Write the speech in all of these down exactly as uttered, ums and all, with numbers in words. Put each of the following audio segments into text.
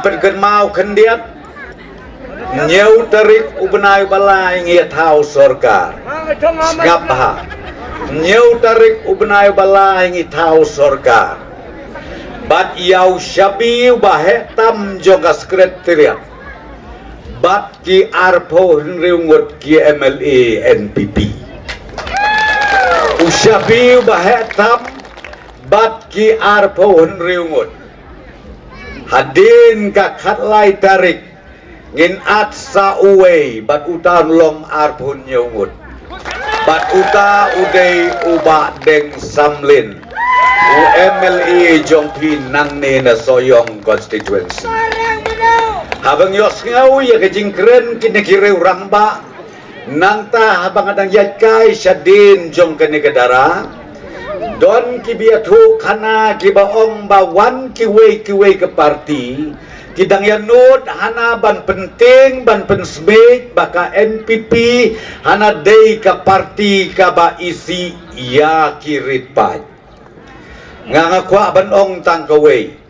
Pynkynmaw khyndiat, hynñiew tarik u bnai ba lai ngi ïa thaw sorkar. Sngap bha. Hynñiew tarik u bnai ba lai ngi thaw sorkar. Bad ïa u shabi uba heh tam jong ka secretariat bad ki arphew hynriew ngut ki M L A N P P. U shabi uba heh tam bad ki arphew hynriew ngut. Hadien ka khatlai tarik ngin ïaid sa uwei bad uta un long arphew hynñiew ngut. Bad uta u dei u Bah Deng Samlin, u M L A jong phi nangne na Sohiong constituency. Haba ngi ïohsngew ïa ka jingkren kine ki riew rangbah, nangta haba nga dang ïaid kai shadien jong kane ka dara, don kiba ïathuh khana kiba ong ba wan kiwei kiwei ka parti ki dang ïa nud hana ban pyntieng ban pynsmit ba ka N P P hana dei ka parti kaba isih ïa ki rit paid. Nga nga kwah ban ong tang kawei.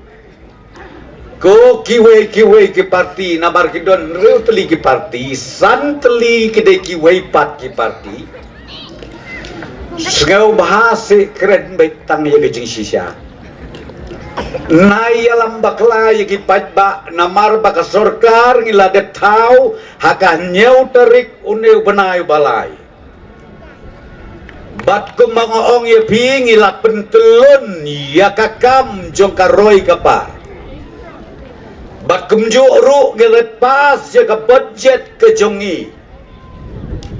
Ko kiwei kiwei ki parti, namar ki don hynriew tylli ki parti, san tylli ki dei kiwei pat ki parti. Sngewbha seh kren beit tang ïa ka jingshisha. Nai ïalam bakla ïa ki paidbah, namar ba ka sorkar ngi la dep thaw ha ka hynñiew tarik une u bnai ba lai. Bad kumba nga ong ïa phi, ngi la pyntyllun ïa ka kam jong ka roi ka par. Bad kumjuh ruh ngi la pass ïa ka budget ka jong ngi,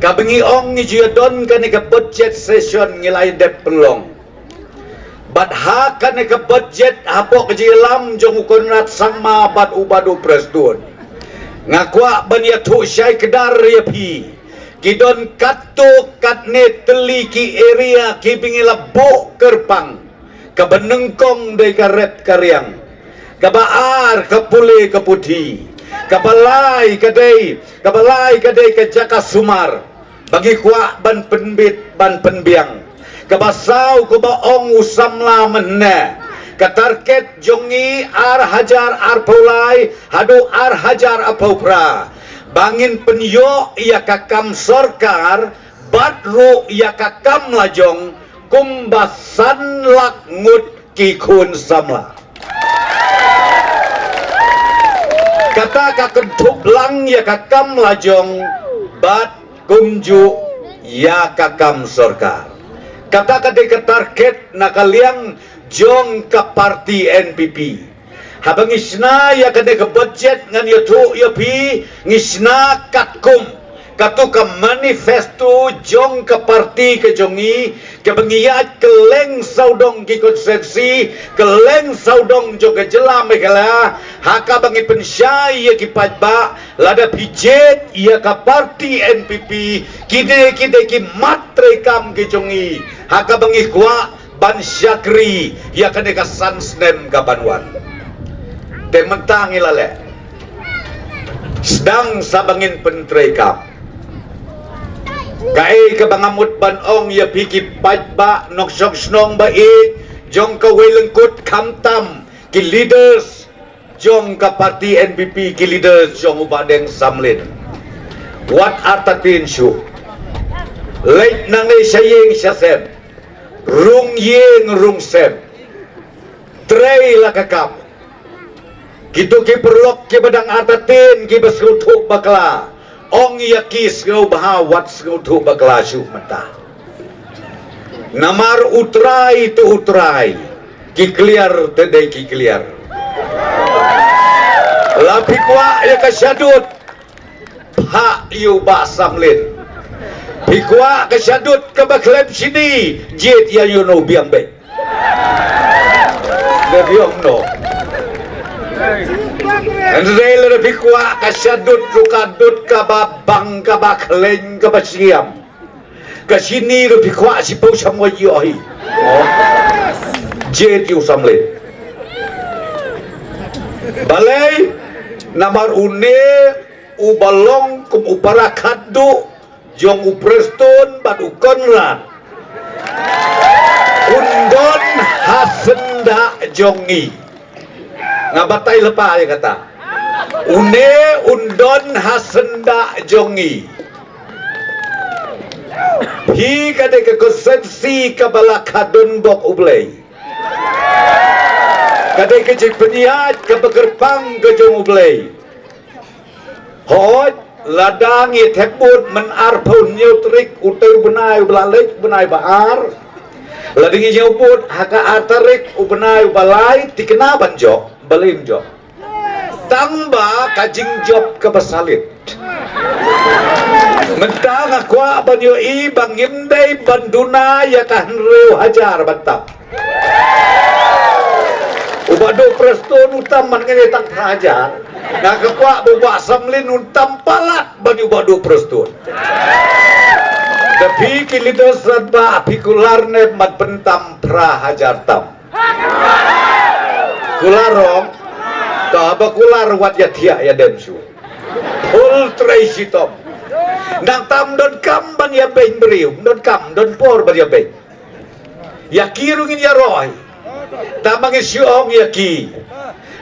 kaba ngi ong ngi ju ïa don kane ka budget session, ngi la ïa dep pynlong. Bad ha kane ka budget hapoh ka jingïalam jong u Conrad Sangma bad u, bad u Prestone, nga kwah ban ïathuh shai kdar ïa phi. Ki don katto katne tylli ki area kiba ngi la buh kyrpang. Kaba nyngkong dei ka rep ka riang. Kaba ar ka pule ka puthi. Kaba lai ka dei, kaba lai ka dei ka jaka sumar ba ngi kwah ban pynbit ban pynbiang. Kaba saw, kaba ong u samla mynne, ka target jong ngi ar hajar arphew lai haduh ar hajar arphew phra, ba ngin pynïoh ïa ka kam sorkar bad ruh ïa ka kam lajong kumba san lak ngut ki khun samla. Kata ka kynthup lang ïa ka kam lajong bad kumjuh ïa ka kam sorkar. Kata ka dei ka target na ka liang jong ka parti N P P. Haba ngi shna ïa kane ka budget, ngan ïathuh ïa phi, ngi shna katkum katu ka manifesto jong ka parti ka jong ngi, kaba ngi ïaid kylleng sawdong ki constituency, kylleng sawdong jong ka jylla Meghalaya, ha kaba ngi pynshai ïa ki paidbah, lada phi jied ïa ka parti N P P, kine ki dei ki mat treikam ki jong ngi, ha kaba ngi kwah ban shakri ïa kane ka san snem ka ban wan. Te mynta ngi la leh, sdang sa ba ngin pyntreikam. Kaei kaba nga mut ban ong ïa phi ki paidbah nongshong shnong ba ïeit jong kawei lyngkut, khamtam ki leaders jong ka parti N P P, ki leaders jong u Bah Deng Samlin. Wat artatien shuh. Leit nangne sha ïing sha sem, rung ïing rung sem, trei la ka kam. Kito ki paralok kiba dang artatien, kiba sngewthuh bakla, ong ïa ki sngewbha wat sngewthuh bakla shuh mynta. Namar U Trai to U Trai, ki kliar te dei ki kliar. La phi kwah ïa ka shadut, phah ïa u Bah Samlin. Phi kwah ka shadut kaba khlem shini, jied ïa u Nobiang Bek. Nobiang no. Hynrei lada phi kwah ka shadut ruh ka dut kaba bang, kaba khlaiñ, kaba syiam, ka shini ruh phi kwah, shiphew sha mo ïoh hi. Jied ïa u Samlin. Balei? Namar une uba long kum u para khatduh jong u Prestone bad u Conrad, un don ha syndah jong ngi. Nga batai lypa ïa kata. Une un don ha syndah jong ngi. Hi ka dei ka konstituensi kaba la kha don bok U Blei. Ka dei ka jingpynïaid kaba kyrpang ka jong U Blei. Hooid, lada ngi thep vote myn arphew hynñiew tarik, utei u bnai uba la leit, u bnai ba ar. Lada ngi ñiew vote ha ka ar tarik u bnai uba lai, te kane ban jop, balei ym jop? Tang ba ka jingjop kaba salit. Mynta nga kwah ban ïohi ba ngim dei ban duna ïa ka hynriew hajar ban tam. U Bah Duh Prestone u tam man ngi tang phra hajar. Nga ka kwah ba u Bah Samlin un tam palat ban ïa u Bah Duh Prestone. Te phi ki leaders rangbah, phi kular ne ban pyntam phra hajar tam? Kular ong. Te haba kular, wat ïa thiah ïa dem shuh. Phul trei shitom. Nangta ym don kam ban ïa beiñ briew, ym don kam, ym don por ban ïa beiñ. Ïa ki ruh ngin ïaroi. Tang ba ngin shu ong ïa ki,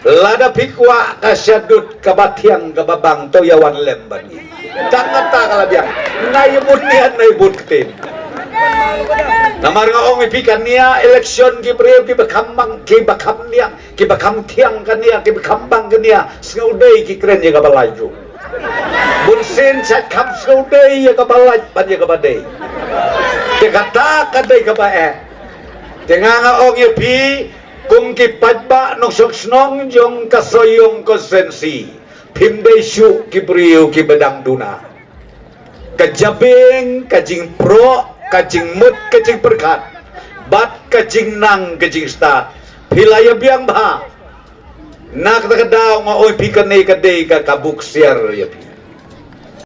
lada phi kwah ka shadut kaba thiang kaba bang, to ïa wan lem bad ngi. Tang kata ka la biang. Nai bun niat, nai bun ktien. Namar nga ong ïa phi, kane election ki briew kiba kham bang, kiba kham niat, kiba kham thiang kane, kiba kham bang kane, sngewdei ki kren ïa kaba lait ruh. Bun sien sha kham sngewdei ïa kaba lait bad ïa kaba dei. Te kata ka dei kaba eh. Te nga nga ong ïa phi, kum ki paidbah nongshong shnong jong ka Sohiong konstituensi, phim dei shuh ki briew kiba dang duna. Ka jabieng, ka jingpyrkhat, ka jingmut, ka jingpyrkhat, bad ka jingnang, ka jingstad, phi la ïa biang bha. Na kata ka daw nga ong ïa phi, kane ka dei ka, ka buk siar ïa phi.